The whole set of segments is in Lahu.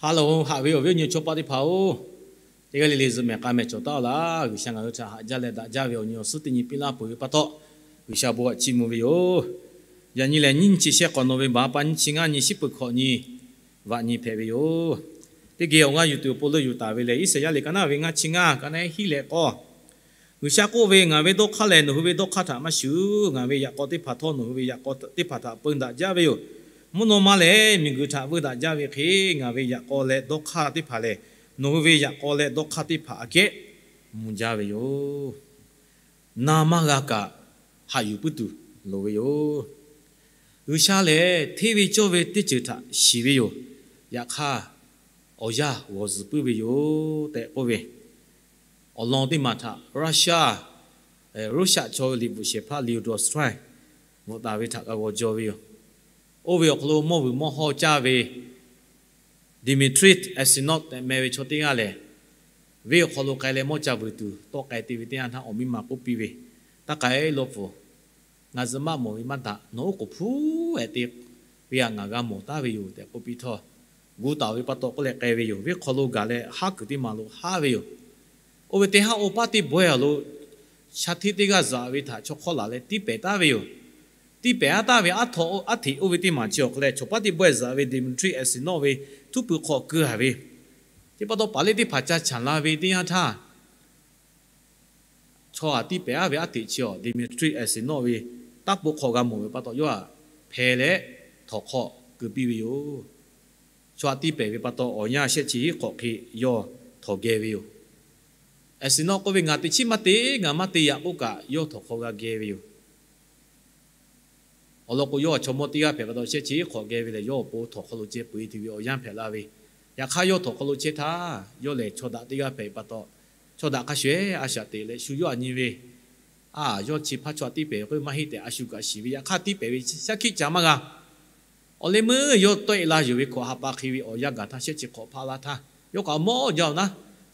Ha loˬ, haꞈ ve awˬ viˉ awˬ nyi chaw paˆ teˇ hpaˍ-oˬ, teˇ g'aˇ le le zuhꞈ mehˍ k'a mehˍ cawˬ taˉ laˇ. G'uiˬsha ngaˬ hui htaꞈ haꞈ jaˇ leh daꞈ jaˇ ve awˬ nyi awˬ suhˉ teˇ nyi piˇ laˇ peuˬ ve pa taw, G'uiˬsha bon htaꞈ chiˇ mvuh ve yoˬ. Yaꞈ nyi lehˬ, nyiˇ nyi chi shehˆ k'awꞈ nawˬ ve baˬ pa nyiˇ chi ngaˇ nyi shiˉ peuˬ hkawꞈ nyi vaꞈ nyi hpehꞈ ve yoˬ. Teˇ geh awˬ g'aˇ yuˬ tuˬ awˬ pon leuˆ yuˬ taˍ ve lehˬ, Iˉsaˍyaˆ liꞈ ka naˉ ve ngaˇ chi ngaˇ ka naˉ hiˉ leh k'awˇ, G'uiˬsha k'oˆ ve, Ngaˬ ve dawˇ hk'aˇ lehˬ nawˬ hui ve dawˇ hk'aˇ htaꞈ maˇ shuˍ. Ngaˬ ve yaꞈ k'aw teˇ hpaˍ htawˇ nawˬ hui ve yaꞈ k'aw teˇ hpaˍ htaꞈ peu daꞈ jaˇ ve yoˬ. Mvuhˇ naw ma lehˬ miˬguiˬ htaꞈ veuˇ daꞈ jaˇ ve hk'e, ngaˬ ve yaꞈ k'aw leh dawˇ hk'aˇ teˇ hpaˍ lehˬ, nawˬ hui ve yaꞈ k'aw leh dawˇ hk'aˇ teˇ hpaˍ aꞈ kehˉ mvuh jaˇ ve yoˬ. Na maˇ g'a kaꞈ haꞈ yuˬ puiˉ tuˬ loˍ ve yoˬ. G'uiˬsha lehˬ hteˇ ve cawˇ ve teˇ ceuˬ htaꞈ shiˍ ve yoˬ. Yaꞈ hk'aˇ, awˬ yanˇ g'awˬ zuhˬ puiˉ ve yoˬ tehꞈ k'oˆ ve, awˬ lawn teˇ maˬ htaꞈ Russia, Russia chaw ve liꞈ bvuhꞈ shehˍ hpaˇ Leo Tolstoy bvuhꞈ taˍ ve htaꞈ g'a g'aw jaw ve yoˬ. Oˇ ve awˬ hk'aw lo mawˇ vuiˬ mawˇ hawˇ caˇ ve Dmitry Aksyonov tehꞈ meh ve chaw teˇ g'aˇ lehˬ, venˇ awˬ hk'aw lo k'ai leh mawˇ ca vuiˬ tuˬ tawˆ k'ai te ve teˇ yanˇ htaˇ awˬ miˇ ma k'oˆ piˇ ve, Taˇ k'ai-e law pfuhˍ, ngaˬ zuhꞈ maˆ mawˬ ve maˇ daꞈ. Nawˬ oˉ k'oˍ hpu ehˍ te ve htaꞈ ngaˬ g'a mawˬ taˉ ve yoˬ tehꞈ k'oˆ piˇ htawˇ, gu taˍ ve pa taw k'oˆ leh k'ai ve yoˬ. Venˇ hk'aw lo gaˬ leh haˉ kuiˬ teˇ maˬ lo haˉ ve yoˬ. Oˇ ve teˇ haˉ oˇ paˉ teˇ bawehˇ awˬ lo sha hteˇ teˇ g'aˇ zuhꞈ ve htaꞈ chaw hk'awˇ laˬ leh tiˇ pehˍ taˉ ve yoˬ. Tiˇ pehˍ aˉ taˉ ve aˉ htoꞈ aˉ hteꞈ oˇ ve teˇ maˬ chi awˬ hk'aw leh chaw paˉ teˇ bawehˇ zuhꞈ ve Dmitry Aksyonov ve htuˉ pui hk'aw keu a ve, teˇ pa taw paˍ leˇ teˇ hpaˍ ca chaˬ la ve teˇ yanˇ htaˇ, chaw aꞈ tiˇ pehˍ aˉ ve aˉ hteꞈ chi awˬ Dmitry Aksyonov ve taˉ po hk'aw g'a mawˬ ve pa taw yawˇ aꞈ hpeh leh htawnˍ hk'aw keu piˇ ve yoˬ. Chaw aꞈ tiˇ pehˍ ve pa taw awˬ yanˇ shehˆ chi hiˉ hk'awꞈ hk'e yawˇ htawnˍ geh ve yoˬ. Aksyonov k'oˆ ve, Ngaˬ teꞈ chiˉ maˇ te, ngaˬ maˇ te yaꞈ k'oˆ kaꞈ yawˇ htawnˍ hk'aw g'a geh ve yoˬ. Awˬ lawn k'o, yawˇ aˬ chaw mawˇ teˇ g'aˇ hpehꞈ pa taw shehˆ chi hiˉ hk'awꞈ geh ve lehˬ, yawˇ awˬ pon htawnˍ hk'aw lo ceh peu e tuˬ ve awˬ yanˇ hpehꞈ la ve. Yaꞈ hk'aˇ, yawˇ htawnˍ hk'aw lo chehˇ htaˇ, yawˇ lehˬ chaw daꞈ teˇ g'aˇ hpehꞈ pa taw, chaw daꞈ hk'a shuˍ ehˉ a shaꞈ teꞈ leh shu yawˇ aꞈ nyi ve, A, yawˇ chi hpaˇ chaw aꞈ tiˇ pehˍ ve k'o maˇ heˆ tehꞈ a shu kaꞈ shiˍ ve. Yaꞈ hk'aˇ, tiˇ pehˍ ve shaˉ hkiˆ ca maˇ g'a. Awˬ leh meuˇ yawˇ tawˆ e la yuˬ ve hkawꞈ ha pa hk'e ve awˬ yanˇ gaˬ htaˇ, shehˆ chi hk'awꞈ hpaˆ laˇ htaˇ, yawˇ kaꞈ mawˇ jaˇ-oˬ naˉ,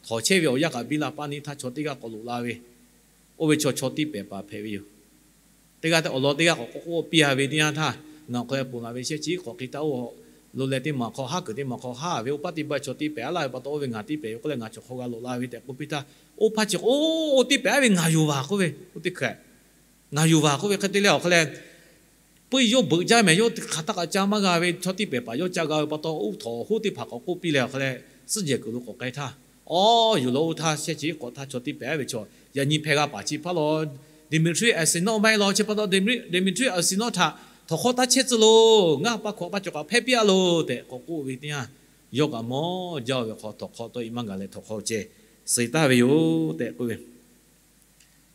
htawnˍ chehˇ ve awˬ yanˇ kaꞈ biˇ la paˇ neˇ htaˇ, chaw teˇ g'aˇ k'awꞈ loꞈ la ve, oˇ ve chaw chaw tiˇ pehˍ paˍ hpehꞈ ve yoˬ. Teˇ g'aˇ tehꞈ awˬ lawn teˇ g'aˇ k'awꞈ k'oˆ k'oˆ piˇ a ve teˇ yanˇ htaˇ, ngaˬ awˬ hk'aw leh ponˬ laˬ ve shehˆ chi hiˉ hk'awꞈ hk'e htaˇ, oˇ lo leh teˇ maˬ hk'aw haˉ kuiˬ teˇ maˬ hk'aw haˉ ve, oˇ paˉ teˇ bawehˇ chaw tiˇ pehˍ aˉ laˇ ve pa taw, oˇ ve ngaˬ tiˇ pehˍ ve k'oˆ leh ngaˬ chaw hk'aw g'a loꞈ la ve tehꞈ k'oˆ piˇ htaˇ, oˇ hpaˇ chi k'o, Oˇ tiˇ pehˍ aˉ ve ngaˬ yoˬ vaˬ k'oˆ ve, oˇ teˇ hk'e ngaˬ yoˬ vaˬ k'oˆ ve hk'e te leh awˬ hk'aw leh, puiˇ yawˇ beuꞈ jaˇ mehˍ, yawˇ hk'aˬ htaˇ kaꞈ ca maˇ g'a ve, chaw tiˇ pehˍ paˍ yawˇ ca g'a ve pa taw, oˇ htawnˍ hoˉ teˇ hpaˍ k'awꞈ k'oˆ piˇ leh awˬ hk'aw leh, suhˉ jehˬ kuiˬ lo k'awꞈ k'ai htaˇ, awˬ yoˬ law oˇ htaˇ shehˆ chi hiˉ hk'awꞈ htaˇ chaw tiˇ pehˍ aˉ ve chaw yaꞈ nyi hpeh g'a paˍ chi hpaˇ law, Dmitry Aksyonov maˇ heˆ law. Chi pa taw Dmitry Aksyonov htaꞈ htawnˍ hk'aw taˇ chehˇ tcuh loˬ. Ngaˬ pa hkawꞈ pa cawˬ kaꞈ hpehˇ piˇ a loˬ tehꞈ k'awꞈ k'oˆ ve teˇ yanˇ, yawˇ kaꞈ mawˇ jaˇ ve hk'aw htawnˍ hk'aw tawˆ e maˇ gaˬ leh htawnˍ hk'aw ceh suh taˍ ve yoˬ tehꞈ k'oˆ ve.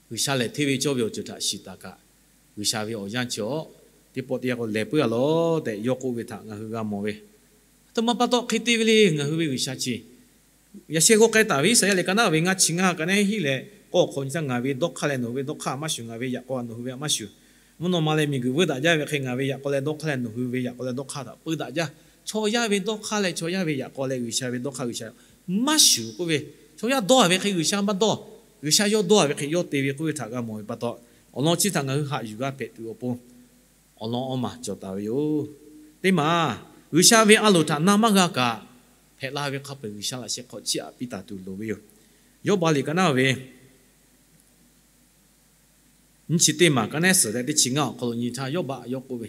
G'uiˬsha lehˬ hteˇ ve cawˇ ve awˬ ceuˬ htaꞈ shiˍ taˍ kaꞈ, G'uiˬsha ve awˬ yanˇ chi awˬ teˇ pawˆ teˇ yanˇ k'o lehˬ puiˉ a lawˬ tehꞈ yawˇ k'oˆ ve htaꞈ ngaˬ hui g'a mawˬ ve. Aˬ htoꞈ ma pa taw hk'e te ve le, ngaˬ hui ve G'uiˬsha chi yaꞈ sheh g'aw k'ai taˍ ve Iˉsaˍyaˆ liꞈ ka naˉ ve ngaˇ chi ngaˇ ka naˉ hiˉ leh k'awˇ hk'aw nyi htaˇ, Ngaˬ ve dawˇ hk'aˇ leh nawˬ hui ve dawˇ hk'aˇ maˇ shuˍ. Ngaˬ ve yaꞈ k'aw nawˬ hui ve maˇ shuˍ. Mvuhˇ naw ma leh miˬguiˬ veuˇ daꞈ jaˇ ve hk'e, ngaˬ ve yaꞈ k'aw leh dawˇ hk'aˇ leh nawˬ hui ve yaꞈ k'aw leh dawˇ hk'aˇ htaꞈ peu daꞈ jaˇ. Chaw yaˇ ve dawˇ hk'aˇ leh chaw yaˇ ve yaꞈ k'aw leh G'uiˬsha ve dawˇ hk'aˇ G'uiˬsha maˇ shuˍ k'oˆ ve, chaw yaˇ dawˇ a ve hk'e G'uiˬsha maˇ dawˇ. G'uiˬsha yawˇ dawˇ a ve hk'e yawˇ te ve k'oˆ ve htaꞈ g'a mawˬ ve pa taw, awˬ lawn chi htaꞈ ngaˬ hui haꞈ yuˬ g'a hpehꞈ tuˬ awˬ pon awˬ lawn awˇ maˬ cawˬ taˍ ve yoˬ. Teˇ maˬ, G'uiˬsha ve a loˍ htaꞈ na maˇ g'a kaꞈ, hpehꞈ la ve hk'a peu-eˬ G'uiˬsha laꞈ sheh hk'aw chiˇ aꞈ piˇ taˍ tuˬ loˍ ve yoˬ. Yawˇbaˆ liꞈ ka naˉ ve nyiˇ chi teˇ maˬ ka naˉ suhˍ leh teˇ chi ngaˇ awˬ hk'aw lo nyi htaˇ, Yawˇbaˆ yawˇ k'oˆ ve,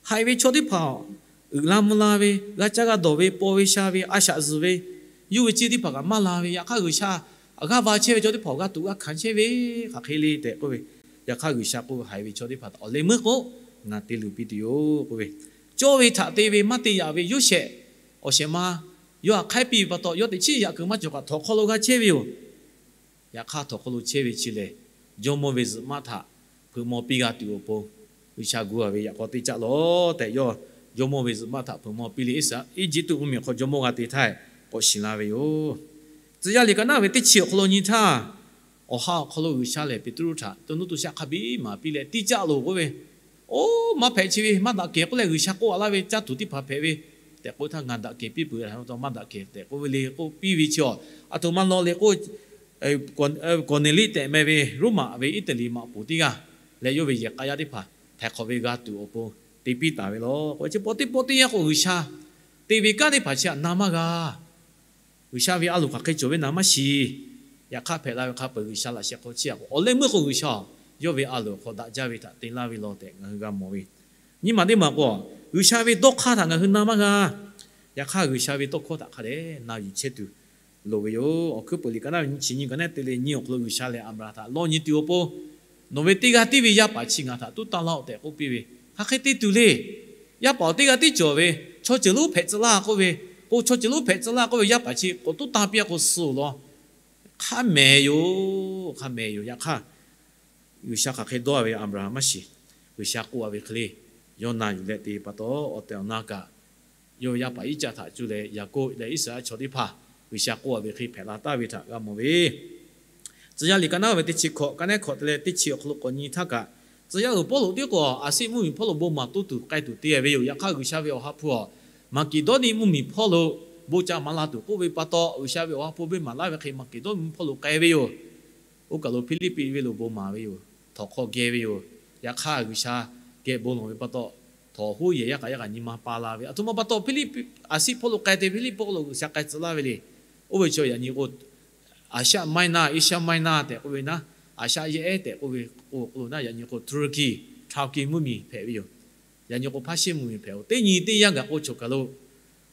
Haiˬ ve chaw teˇ hpaˍ uiˍ la mvuh la ve, g'a caˇ g'a dawˬ ve, paw ve sha ve, a shaꞈ zuhˬ ve, yuˇ ve ceˇ teˇ hpaˍ kaꞈ maˇ la ve, yaꞈ hk'aˇ G'uiˬsha aꞈ g'aˇ va chehˇ ve chaw teˇ hpaˍ awˬ g'a tuꞈ g'a hkanˍ chehˇ ve hk'aˬ hk'e le tehꞈ k'oˆ ve. Yaꞈ hk'aˇ G'uiˬsha k'oˆ ve, Haiˬ ve chaw teˇ hpaˍ htaꞈ awˬ leh meuˇ k'o ngaˬ te luˬ piˇ tuˬ yoˬ k'oˆ ve. Cawˇ ve htaꞈ te ve maˇ te yaꞈ ve Yoˇsehꞈ, awˬ shehˍ ma yawˇ htaꞈ hk'aiˉ piˇ ve pa taw, yawˇ teꞈ chiˉ yaꞈ kuiˬ maˇ cawˬ kaꞈ htawnˍ hk'aw lo g'a chehˇ ve yoˬ. Yaꞈ hk'aˇ htawnˍ hk'aw lo chehˇ ve chi lehˬ, jawˇmawˇ ve zuhꞈ maˆ htaꞈ hpeuꞈ maw piˇ g'a tuˬ awˬ pon, G'uiˬsha gu a ve yaꞈ k'aw teˇ caˆ lawˬ tehꞈ yawˇ jawˇmawˇ ve zuhꞈ maˆ htaꞈ hpeuꞈ maw piˇ leh, Iˉsaˍ, Eˇjiˇtuꞈ mvuhˇmiˬ hk'aw jawˇmawˇ g'a te htaˇ k'awꞈ shiˍ la ve yoˬ. Tcuh yaˇ liꞈ ka naˉ ve teˇ chi awˬ hk'aw lo nyi htaˇ, awˬ ha awˬ hk'aw lo G'uiˬsha lehˬ Peˍtruˆ htaꞈ to nuˇ to shaˆ hk'a biˇ maˍ piˇ leh, Tiˇ caˆ loˬ k'oˆ ve, Oˇ, maˇ hpehꞈ chi ve, maˇ daꞈ kehˬ k'oˆ leh G'uiˬsha k'oˆ a laˇ ve caˇ tuˬ teˇ hpaˍ hpehꞈ ve tehꞈ k'oˆ htaˇ, Ngaˬ daꞈ kehˬ piˇ peuˬ, a htoꞈ ma maˇ daꞈ kehˬ tehꞈ k'oˆ ve le k'oˆ piˇ ve chi awˬ, aˬ htoꞈ ma law le k'o, Kawˍneˍliˆ tehꞈ meh ve Roˉmaꞈ ve Iˉtaˍliˍ maꞈ poˍ teˇ g'aˇ leh yawˇ ve yehˬ k'a yaˇ teˇ hpaˍ htaiˍ hk'awꞈ ve g'a tuˬ awˬ pon te piˇ taˍ ve lawˬ k'o, chi pa teˇ pawˆ teˇ yanˇ k'o G'uiˬsha te ve kanˉ teˇ hpaˍ chi htaꞈ na maˇ g'a. G'uiˬsha ve a loˍ hk'aˬ hk'e cawˬ ve naˍ maˇ shiˍ. Yaꞈ hk'aˇ hpehꞈ la ve hk'a peu-eˬ G'uiˬsha laꞈ sheh hk'aw chiˇ aꞈ k'o, awˬ leh meuˇ k'o G'uiˬsha yawˇ ve a loˍ awˬ hk'aw daꞈ jaˇ ve htaꞈ te laˇ ve law tehꞈ ngaˬ hui g'a mawˬ ve. Nyiˇ maˬ teˇ maˬ k'o, G'uiˬsha ve dawˇ hk'aˇ htaꞈ ngaˬ hui na maˇ g'a. Yaꞈ hk'aˇ G'uiˬsha ve tawˇ hkawˇ htaꞈ hk'a dehꞈ na yuˬ chehˇ tuˬ loˍ ve yoˬ. Awˬ hkuiˉ peuˬ liꞈ ka naˉ ve nyiˇ chi nyiˇ ka naˉ te leh nyiˇ awˬ hk'aw lo G'uiˬsha lehˬ Aˍbraˍhanˍ htaꞈ lawˇ nyi tuˬ awˬ pon, nawˬ ve teˇ g'aˇ tiˉ ve yaˇ paˍ chi ngaˬ htaꞈ tuˉ tanˇ laˇ-oˆ tehꞈ k'oˆ piˇ ve. Hk'aˬ hk'e te tuˬ le. Yaˇ paˍ awˬ teˇ g'aˇ tiˉ cawˬ ve, chaw ceuˬ lonˉ hpehꞈ tcuh laˇ k'oˆ ve, k'o chaw ceuˬ lonˉ hpehꞈ tcuh laˇ k'oˆ ve yaˇ paˍ chi k'awꞈ tuˉ tanˇ piˇ-a k'o suh-oˬ law. Hk'a mehˍ yoˬ, hk'a mehˍ yoˬ. Yaꞈ hk'aˇ G'uiˬsha hk'aˬ hk'e dawˇ ve Aˍbraˍhanˍ maˇ shiˍ. G'uiˬsha k'oˆ-a ve hk'e le, yawˇ na yuˬ leh te pa taw, awˬ tehˬ awˬ na kaꞈ yawˇ ve yaˇ paˍ Iˉcaˆ htaꞈ cuˇ leh Yaˍkoˆ leh Iˉsaˍreˍlaˆ chaw teˇ hpaˍ G'uiˬsha k'oˆ-a ve hk'e hpehꞈ la taˍ ve htaꞈ g'a mawˬ ve. Tcuh yaˇ liꞈ ka naˉ ve teˇ chi hkawꞈ ka naˉ hkawꞈ te leh teˇ chi awˬ hk'aw lo k'awꞈ nyi htaˇ kaꞈ, tcuh yaˇ uiˍ Pawˇluꞈ tiˉ k'o Aˍsiˆ mvuhˇmiˬ hpawˇ lo bon maˍ toˇ tuˬ k'ai tuˬ te ve yoˬ. Yaꞈ hk'aˇ G'uiˬsha ve awˬ ha hpu-a, Maˍkeˍdawˇniˆ mvuhˇmiˬ hpawˇ lo bon ca maˍ la tuˬ k'oˆ ve pa taw, G'uiˬsha ve awˬ ha hpu venˇ maˍ laˇ ve hk'e Maˍkeˍdawˇniˆ mvuhˇ hpawˇ lo k'ai ve yoˬ. Oˇ kaˬ lo Hpiˇliˇpiˆ venˇ lo bon maˍ ve yoˬ. Htawnˍ hk'aw geh ve yoˬ. Yaꞈ hk'aˇ G'uiˬsha geh bon lawˬ ve pa taw, htawnˍ hoˉ yehˬ yaˇ kaꞈ yaˇ kaꞈ nyi ma pa la ve. Aˬ htoꞈ ma pa taw Hpiˇliˇpiˆ, Aˍsiˆ hpawˇ lo k'ai te Hpiˇliˇpiˆ hk'aw lo G'uiˬsha k'ai tcuh laˇ ve le. Oˇ ve chaw yaꞈ nyi k'o, Asia Minor, Asia Minor tehꞈ k'oˆ ve naˉ, Asia yehˬ ehˉ tehꞈ k'oˆ ve k'o, k'o lo naˉ yaꞈ nyi k'o Turkey, Turkey mvuhˇmiˬ hpehꞈ ve yoˬ. Yaꞈ nyi k'o Persia mvuhˇmiˬ hpehꞈ-oˬ. Teˇ nyi teˇ yanˇ gaˬ k'o chaw kaˬ lo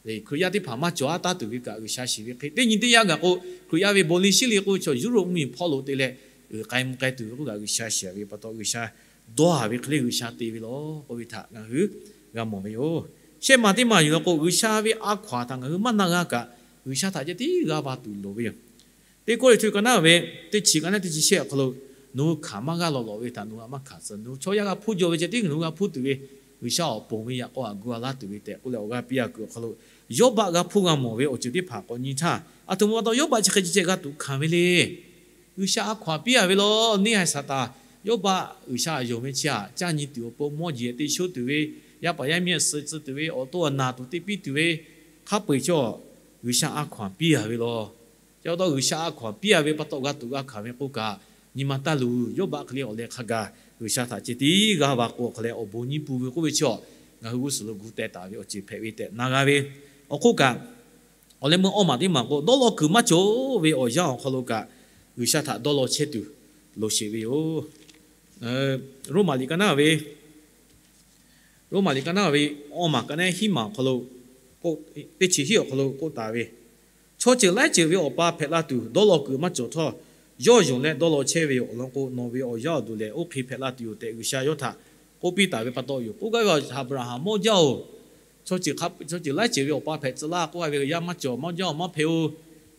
Hkriꞈ yaˇ teˇ hpaˍ maˇ cawˬ-a taˉ tuˬ ve kaꞈ G'uiˬsha shiˍ ve hk'e, teˇ nyi teˇ yanˇ gaˬ k'o Hkriꞈ yaˇ ve bon liˇ shiˉ liˇ k'oˆ ve chaw Europe mvuhˇmiˬ hpawˇ lo te leh, uiˍ k'ai mvuh k'ai tuˬ ve k'oˆ kaꞈ G'uiˬsha shiˍ ve pa taw, G'uiˬsha dawˇ-a ve hk'e le G'uiˬsha te ve law k'oˆ ve htaꞈ ngaˬ hui g'a mawˬ ve yoˬ. Shehˆ maˬ teˇ maˬ yuˬ la k'o, G'uiˬsha ve a hkaw-anˬ htaꞈ ngaˬ hui maˇ na g'a kaꞈ, G'uiˬsha htaꞈ ceh tiˉ g'a va tuˬ loˍ ve yoˬ. Teˇ Kawˇrenˍhtuˆ ka naˉ ve teˇ chi ka naˉ teˇ chi shehˆ awˬ hk'aw lo, nawˬ hui hkanˍ maˇ g'aˇ lawꞈ lawꞈ ve htaꞈ nawˬ hui htaꞈ maˇ hkanˍ tcuh. Nawˬ hui chaw yaˇ g'a hpuˇ jaw ve ceh tiˉ nawˬ hui g'a hpuˇ tuˬ ve, G'uiˬsha awˬ ponˬ ve yaꞈ k'aw aꞈ gu a laˇ tuˬ ve tehꞈ k'oˆ leh awˬ g'aˇ piˇ-a kuiˬ awˬ hk'aw lo, Yawˇbaˆ g'a hpuˇ g'a mawˬ ve awˬ ceuˬ teˇ hpaˍ k'awꞈ nyi htaˇ, aˬ htoꞈ ma pa taw Yawˇbaˆ chi hk'e ceh ceh g'a tuꞈ hkanˍ ve le. G'uiˬsha a hkaw-anˬ piˇ-a ve law. Neˇ haiˬ Saˍtanˍ Yawˇbaˆ G'uiˬsha aˬ yonˍ ve chi htaꞈ caˇ nyi tuˬ awˬ pon mawˇ jeˬ te sho tuˬ ve, yaˇ paˍ yaˇ miˇ suh tcuh tuˬ ve, awˬ to awˬ naˬ tuˬ te piˇ tuˬ ve, hk'a peu-eˬ chaw G'uiˬsha a hkaw-anˬ piˇ-a ve law. Chi pa taw G'uiˬsha a hkaw-anˬ piˇ-a ve pa taw g'a tuꞈ g'a hkanˍ ve k'oˆ kaꞈ, nyi ma taˇ luˬ. Yawˇbaˆ hk'e le awˬ leh hk'a gaˬ G'uiˬsha htaꞈ ceh tiˉ g'a va k'o hk'e leh awˬ bon nyiˇ pun ve k'oˆ ve chi, ngaˬ hui g'uˇ suhˍ lo gu teh taˍ ve awˬ ceuˬ hpehꞈ ve tehꞈ na g'a ve. Awˬ hk'oˆ kaꞈ, awˬ leh meuˇ awˇ maˬ teˇ maˬ k'o, dawˇ law kuiˬ maˇ cawˬ ve awˬ yanˇ awˬ hk'aw lo kaꞈ, G'uiˬsha htaꞈ dawˇ law chehˇ tuˬ loˍ sheˍ ve yoˬ. Roˉmaꞈ liꞈ ka naˉ ve, Roˉmaꞈ liꞈ ka naˉ ve awˇ maˬ ka naˉ hiˉ maˬ awˬ hk'aw lo, teˇ chi hiˉ awˬ hk'aw lo k'oˆ taˍ ve, Chaw ceuˬ laiˉ ceuˬ ve Awˬ pa hpehꞈ la tuˬ dawˇ law kuiˬ maˇ cawˬ htawˇ, yawˇ yonˍ leh dawˇ law chehˇ ve yoˬ. Awˬ lawn k'o, nawˬ ve awˬ yaˇ awˬ duˬ lehˬ oˇ hk'e hpehꞈ la tuˬ yoˬ tehꞈ G'uiˬsha yawˇ htaꞈ k'oˆ piˇ taˍ ve pa taw yoˬ. K'oˆ gaˇ ve, Aˍbraˍhanˍ mawˇ jaˇ-oˬ. Chaw ceuˬ laiˉ ceuˬ ve Awˬ pa hpehꞈ tcuh laˇ k'oˆ a ve yaˇ maˇ cawˬ, mawˇ jaˇ-oˬ, maˇ hpehꞈ-oˬ.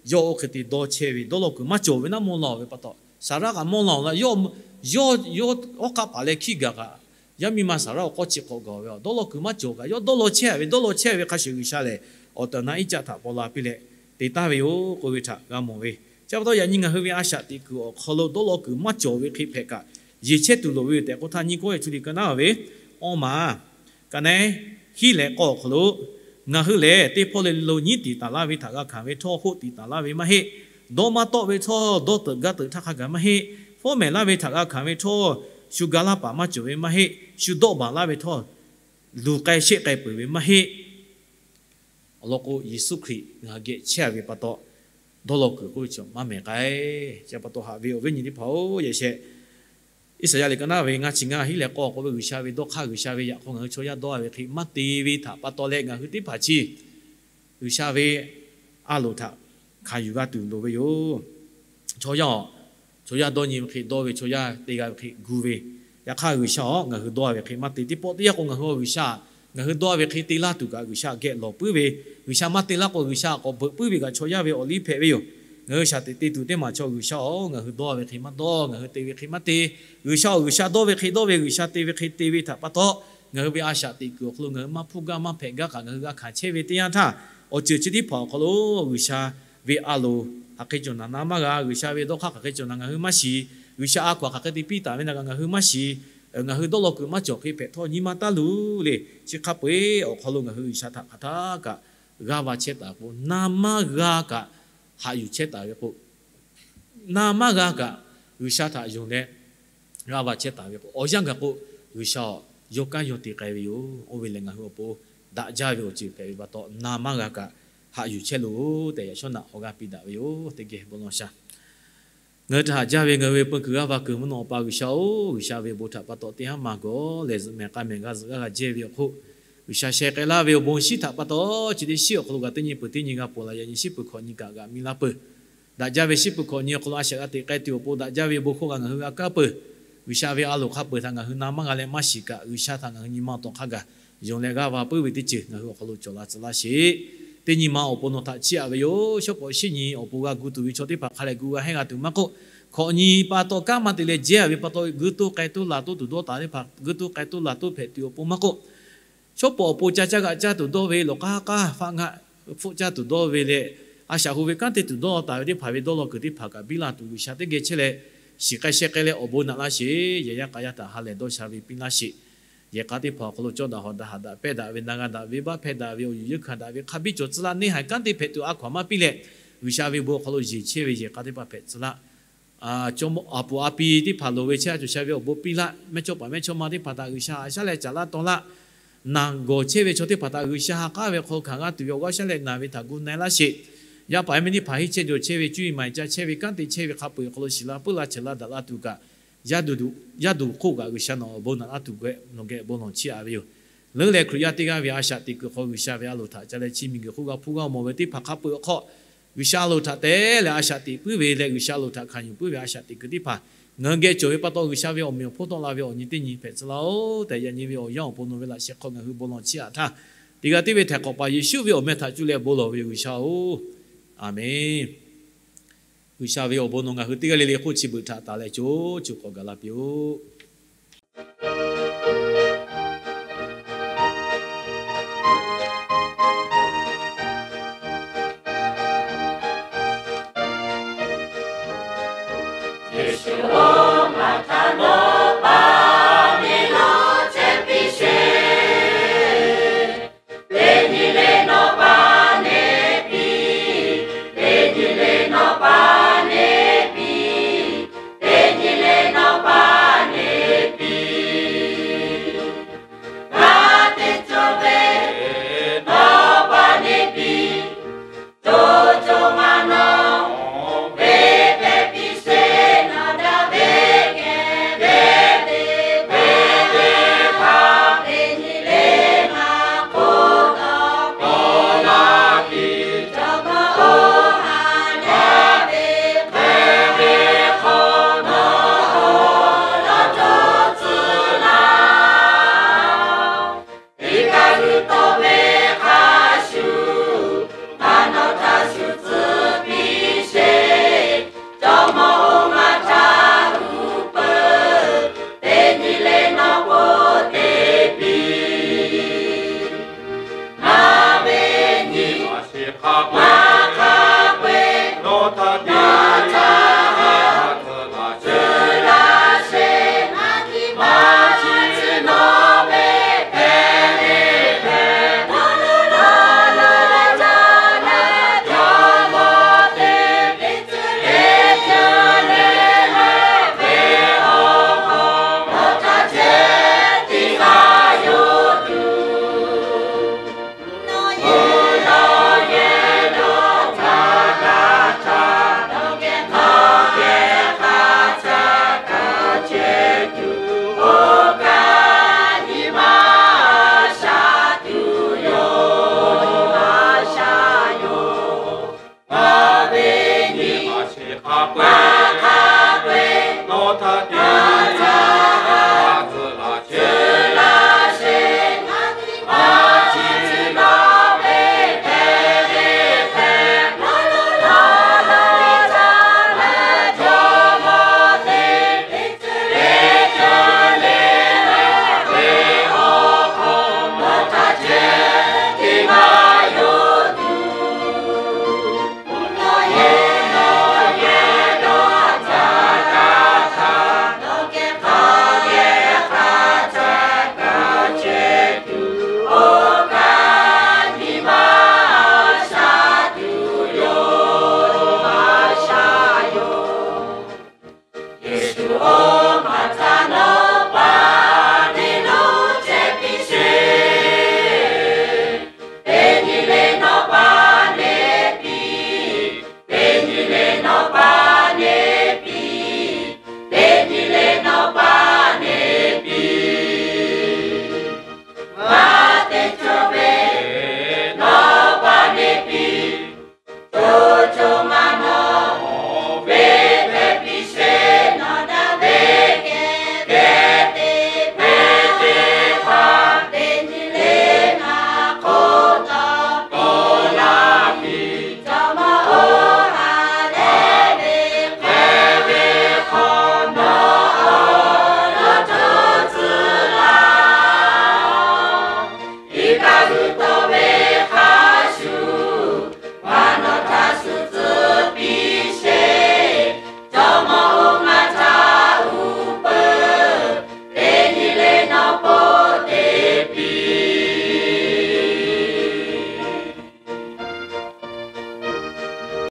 Yawˇ oˇ hk'e te dawˇ chehˇ ve, dawˇ law kuiˬ maˇ cawˬ ve naˉ mawˇ laˬ-oˬ ve pa taw, Saˍraˆ kaꞈ mawˇ laˬ-oˬ la. Yawˇ, yawˇ, yawˇ hk'aˆ paˍ leh hkiˆ gaˬ kaꞈ, yaˇ miˇ ma Saˍraˆ awˬ k'awˇ chi hk'awꞈ gaˬ ve, dawˇ law kuiˬ maˇ cawˬ kaꞈ yawˇ dawˇ law chehˇ ve, dawˇ law chehˇ ve hk'a shuˍ G'uiˬsha lehˬ awˬ tehˬ awˬ na Iˉcaˆ htaꞈ paw la piˇ leh te taˍ ve yoˬ k'oˆ ve htaꞈ g'a mawˬ ve. Chi pa taw yaꞈ nyi ngaˬ hui ve a shaꞈ teꞈ kuiˬ awˬ hk'aw lo dawˇ law kuiˬ maˇ cawˬ ve hk'e hpehꞈ kaꞈ, yeˬ chehˇ tuˬ loˍ ve yoˬ tehꞈ k'oˆ htaˇ, nyiˇ Kawˇrenˍhtuˆ liꞈ ka naˉ ve awˇ maˬ ka naˉ hiˉ leh k'awˇ awˬ hk'aw lo, ngaˬ hui lehˬ teˇ hpawˇ le le lo nyiˉ tiˍ taˍ laˇ ve htaꞈ g'a hkanˍ ve htawˇ, hoˆ tiˍ taˍ laˇ ve maˇ heˆ. Dawˇ maˇ tawˆ ve htawˇ, dawˇ teuꞈ gaˇ teuꞈ htaˇ hk'a gaˬ maˇ heˆ. Fawˉ mehˍ laˇ ve htaꞈ g'a hkanˍ ve htawˇ, shu ga laˇ paˍ maˇ cawˬ ve maˇ heˆ. Shu dawˆ baˬ laˇ ve htawˇ, luˬ k'ai shehˆ k'ai peuˬ ve maˇ heˆ. Awˬ lawn k'o, Yeˍsuˆ Hkriꞈ ngaˬ hui geh chehˇ ve pa taw, dawˇ law kuiˬ k'oˆ ve chi maˇ mehˍ k'ai. Chi pa taw haꞈ ve awˬ viˉ nyi teˇ hpaˍ-oˬ, yehˬ shehˍ Iˉsaˍyaˆ liꞈ ka naˉ ve ngaˇ chi ngaˇ hiˉ leh k'awˇ k'oˆ ve, G'uiˬsha ve dawˇ hk'aˇ, G'uiˬsha ve yaꞈ hk'aw ngaˬ hui chaw yaˇ dawˇ ve hk'e maˇ te ve htaꞈ pa taw leh, ngaˬ hui teˇ hpaˍ chi G'uiˬsha ve a loˍ htaꞈ hkanˍ yuˬ g'a tuˬ loˍ ve yoˬ. Chaw yaˇ-oˬ, chaw yaˇ dawˇ nyi ve hk'e dawˇ ve, chaw yaˇ te g'a ve hk'e gu ve. Yaꞈ hk'aˇ G'uiˬsha-oˬ, ngaˬ hui dawˇ ve hk'e maˇ te. Teˇ pawˆ teˇ yanˇ k'o ngaˬ hui G'uiˬsha, ngaˬ hui dawˇ ve hk'e te laˇ tuˬ kaꞈ G'uiˬsha geh lawˬ puiˉ ve, G'uiˬsha maˇ te laˇ k'o G'uiˬsha k'awꞈ beuꞈ puiˉ ve kaꞈ chaw yaˇ ve awˬ liˇ hpehꞈ ve yoˬ. Ngaˬ hui shaˍ teꞈ te tuˬ teˇ maˬ chaw, G'uiˬsha-oˬ, ngaˬ hui dawˇ ve hk'e maˇ dawˇ, ngaˬ hui te ve hk'e maˇ te. G'uiˬsha-oˬ, G'uiˬsha dawˇ ve hk'e dawˇ ve, G'uiˬsha te ve hk'e te ve htaꞈ pa taw, ngaˬ hui ve a shaꞈ teꞈ kuiˬ awˬ hk'aw lo ngaˬ hui maˇ hpuˇ gaˇ maˇ hpehꞈ gaˇ kaꞈ ngaˬ hui g'a hkanˍ chehˇ ve teˇ yanˇ htaˇ, awˬ ceuˬ chi teˇ hpaˍ awˬ hk'aw lo G'uiˬsha ve a loˍ hk'aˬ hk'e cawˬ naˍ na maˇ g'a, G'uiˬsha ve dawˇ hk'aˇ hk'aˬ hk'e cawˬ naˍ ngaˬ hui maˇ shiˍ, G'uiˬsha a hkaw-anˬ hk'aˬ hk'e te piˇ taˍ ve naˍ kaꞈ ngaˬ hui maˇ shiˍ, ngaˬ hui dawˇ law kuiˬ maˇ cawˬ hk'e hpehꞈ htawˇ nyi ma taˇ luˬ le. Chi hk'a peu-eˬ awˬ hk'aw lo ngaˬ hui G'uiˬsha htaꞈ hk'aˬ htaˇ kaꞈ g'aˇ va chehˇ taˍ k'o, na maˇ g'a kaꞈ haꞈ yuˬ chehˇ taˍ ve k'o, na maˇ g'a kaꞈ G'uiˬsha htaꞈ yonˍ leh g'aˇ va chehˇ taˍ ve k'o, awˬ yanˇ gaˬ k'o, G'uiˬsha-oˬ, yawˇ kanˉ yawˇ te k'ai ve yoˬ. Oˇ ve lehˬ ngaˬ hui awˬ pon daꞈ jaˇ ve awˬ ceuˬ hpehꞈ ve pa taw, na maˇ g'a kaꞈ haꞈ yuˬ chehˇ loˬ tehꞈ, yaꞈ shawˉ naꞈ awˬ g'aˇ piˇ daꞈ ve yoˬ. Teˇ geh bon lawn sha. Ngaˬ hui htaꞈ haꞈ jaˇ ve ngaˬ hui ve peu kuiˬ g'aˇ va kuiˬ mvuhˇ naw Awˬ pa G'uiˬsha-oˬ, G'uiˬsha ve awˬ bon htaꞈ pa taw teˇ haˉ ma gawˬ lehˬ, zuhꞈ mehˍ k'a mehˍ g'a zuhꞈ g'aˇ g'a jehˇ ve awˬ hk'oˆ, G'uiˬsha sheh k'ai laˇ ve awˬ bon shiˉ htaꞈ pa taw, chi teˇ shiˉ awˬ hk'aw lo g'a teˇ nyi peuˬ teˇ nyi g'a ponˬ laꞈ yaꞈ nyi shiˉ peuˬ hkawꞈ nyi kaꞈ g'aꞈ mi laˇ peuˬ. Daꞈ jaˇ ve shiˉ peuˬ hkawꞈ nyi awˬ hk'aw lo a shaꞈ g'a teꞈ k'ai tuˬ awˬ pon daꞈ jaˇ ve bon hkawˇ kaꞈ ngaˬ hui g'a kaˇ peuˬ. G'uiˬsha ve a loˍ hk'a peuˬ htaꞈ ngaˬ hui na maˇ g'a leh maˇ shiˍ kaꞈ, G'uiˬsha htaꞈ ngaˬ hui nyi ma taw hk'a gaˬ yonˍ leh g'aˇ va puiˉ ve teˇ ceuˬ ngaˬ hui awˬ hk'aw lo cawˬ la tcuh laˇ sheˍ. Teˇ nyi ma awˬ pon nawˬ htaꞈ chiˇ aꞈ ve yoˬ. Shawˉ pawˍ shiˉ nyi awˬ pon g'a gu tuˬ ve chaw teˇ hpaˍ hk'a lehˬ gu g'a hehnˇ g'a tuˬ maˇ k'oˆ, hkawꞈ nyi pa taw kanˉ maˇ te leh jehˇ ve pa taw g'uiˇ toˇ k'ai toˇ laˬ toˇ tuˬ dawˇ taˍ teˇ hpaˍ g'uiˇ toˇ k'ai toˇ laˬ toˇ hpehꞈ tuˬ awˬ pon maˇ k'oˆ, shawˉ pawˍ awˬ pon ca caˇ g'aꞈ caˇ tuˬ dawˇ ve, lawˬ k'aˉ k'aˉ faˆ ngaˆ hpfuhˆ caˇ tuˬ dawˇ ve leh, a shaꞈ hu ve kanˉ te tuˬ dawˇ taˍ ve teˇ hpaˍ ve dawˇ law kuiˬ teˇ hpaˍ kaꞈ biˇ la tuˬ G'uiˬsha teˇ geh chehˇ leh, shiˍ k'ai sheh k'ai leh awˬ bon naꞈ laˇ sheˍ. Yehˬ yaˇ k'a yaˇ htaꞈ ha lehˬ dawˇ sha ve piˇ laˇ sheˍ. Yehˬ k'a teˇ hpaˍ awˬ hk'aw lo cawˇ daꞈ hawˍ daꞈ haꞈ daꞈ pehˇ daꞈ ve na g'a daꞈ venˇbaˆ hpehˇ daꞈ ve awˬ yuˬ yeunˇ hkanˍ daꞈ ve hk'a biˇ cawˬ tcuh laˇ. Neˇ haiˬ kanˉ te hpehꞈ tuˬ a hkaw anˬ maˇ piˇ leh, G'uiˬsha ve bon awˬ hk'aw lo yeˬ chehˇ ve yehˬ k'a teˇ hpaˍ hpehꞈ tcuh laˇ. Aˬ, aˬ puˍ a pi teˇ hpaˍ loˍ ve chehˇ a cawˬ sha ve awˬ bon piˇ laˇ. Mehˇchawˇpaˍ mehˇchawˇma teˇ hpaˍ htaꞈ G'uiˬsha haꞈ shaˉ leh caˍ laˇ taw laˇ. Naˬ gawˬ chehˇ ve chaw teˇ hpaˍ htaꞈ G'uiˬsha ha k'aˉ ve hk'aw lo hkanˍ g'a tuˬ ve awˬ g'aˇ shaˉ leh naˬ ve htaꞈ gu na-e laˇ sheˍ. Yaˇ paˍ yaˇ miˇ teˇ hpaˍ henˇ chehˇ jawˬ chehˇ ve, cuˇ yiˍ maˍ yiˍ ca chehˇ ve, kanˉ te chehˇ ve hk'a peu-eˬ awˬ hk'aw lo shiˍ la puiˉ la ceuˬ la daꞈ la tuˬ kaꞈ, yaˇ duˬ hk'oˆ kaꞈ G'uiˬsha nawˬ awˬ bon naꞈ laˇ tuˬ geh nawˬ geh bon lawˬ chiˇ aꞈ ve yoˬ. Leuˉ leh Hkriꞈ yaˇ teˇ g'aˇ ve a shaꞈ teꞈ kuiˬ hk'aw G'uiˬsha ve a loˍ htaꞈ ca leh chi miˬguiˬ hk'oˆ g'a hpuˇ g'a mawˬ ve teˇ hpaˍ hk'a peu-eˬ awˬ hk'aw, G'uiˬsha a loˍ htaꞈ te leh a shaꞈ teꞈ puiˉ ve leh G'uiˬsha a loˍ htaꞈ hkanˍ yuˬ puiˉ ve a shaꞈ teꞈ kuiˬ teˇ hpaˍ ngaˬ hui geh cawˬ ve pa taw, G'uiˬsha ve awˬ meꞈ awˬ hponˇ tawˆ la ve awˬ nyi teˇ nyi hpehꞈ tcuh laˇ-oˬ tehꞈ, yaꞈ nyi ve awˬ yanˇ awˬ pon nawˬ ve laꞈ sheh hk'aw ngaˬ hui bon lawˬ chiˇ aꞈ htaˇ, teˇ g'aˇ tiˉ ve htaiˍ hk'awꞈ paˍ Yeˍsuˆ ve awˬ meh htaꞈ cuˇ leh bon lawˬ ve yoˬ, G'uiˬsha-oˬ. Aˬmenˍ. G'uiˬsha ve awˬ bon nawˬ ngaˬ hui teˇ g'aˇ le le hk'oˆ chi beuꞈ htaꞈ taˍ leh co co k'awꞈ gaˬ la piˇ-oˆ.